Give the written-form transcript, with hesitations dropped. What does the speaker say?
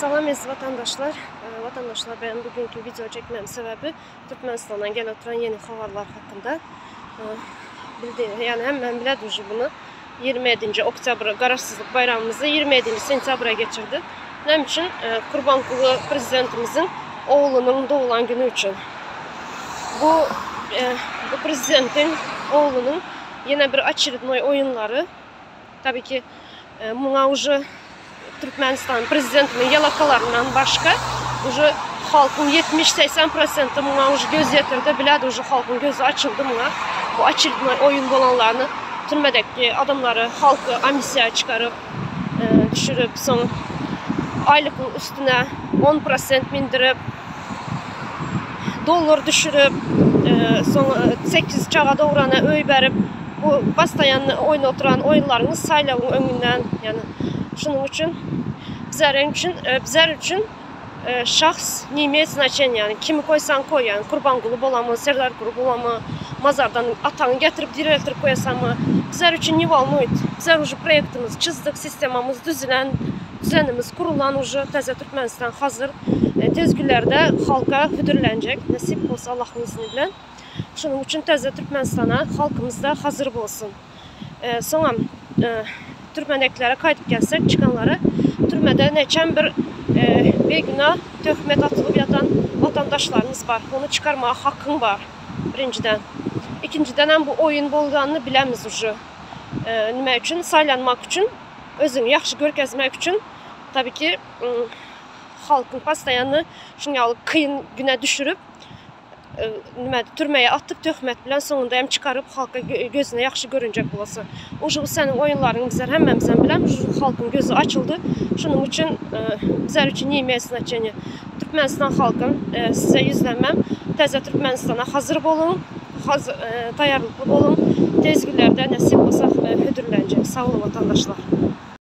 Salam eziz vatandaşlar. Vatandaşlar benim bugünkü video çekmem sebebi Türkmenistandan gel oturan yeni habarlar hakkında. Bildi, yani hemen biledir bunu. 27. Oktyabr Garaşsyzlyk bayramymyzy 27. Sentýabra geçirdik. Näme üçin? Gurbanguly prezidentimizin oglunyň doglan güni üçin. Bu bu prezidentiň oglunyň ýene bir oçerednoý oýunlary. Tabii ki muňa uje Türkmenistan prezidentiniň ýalakalaryndan başga uje halkyň 70-80 prosenti muňa uje göz ýetirdi, bilýärdi uje halkyň gözi açyldy muňa. Bu oçerednoý oýun bolanlaryny türmedeki adamlary halky amnistiýa çykaryp düşürip soň aýlykyň üstüne 10 prosent mindirip dollar düşürip soň 8 çaga dograna öý berip Bu postoýanny oýun oturan oýunlaryňyz saýlawyň öňünden ýani şunuň üçin bizäreň üçin bizär üçin şahs ne imeýet znaçeniýa ýani kimi koýsaň koý ýani Kurbanguly bolamy Serdarguly bolamy mazardan ataňy getirip direltirip koýasamy bizär üçin ne wolnuýt bizär uje proýektimizi çyzdyk sistemamyz düzülen düzenimiz kurulan uje täze Türkmenistan hazir tez günlerde halka hödürlenjek nesip bolsa Allahyň izni bilen. Şonuň üçin täze Türkmenistana halkymyzda hazir bolsun. Soňam türmedeklere gaýdyp gelsek çykanlara türmede neçem bir bigüna töhmet atylyp ýatan watandaşlarymyz bar. Ony çykarmaga hakyň bar birinjiden. Ikinjidenem bu oýun bolganyny bilemiz uje. Nime üçin saýlanmak üçin özüňi ýagşy görkezmek üçin tabi ki halkyň postoýanny şuň ýaly kyn güne düşürip nime türmeye atyp töhmet bilen soňunda hem çykaryp halka gözüne ýagşy görünjek bolasy. Uje bu seniň oýunlaryňy bizler hemmämizem bilemiz uje halkyň gözi açyldy. Şonuň üçin bizler üçin ne imeýet znaçeniýe. Türkmenistan halkym size ýüzlenmem täze Türkmenistana hazir boluň taýýarlykly boluň tez günlerde nesip bolsa hödürlenjek. Sag boluň watandaşlar.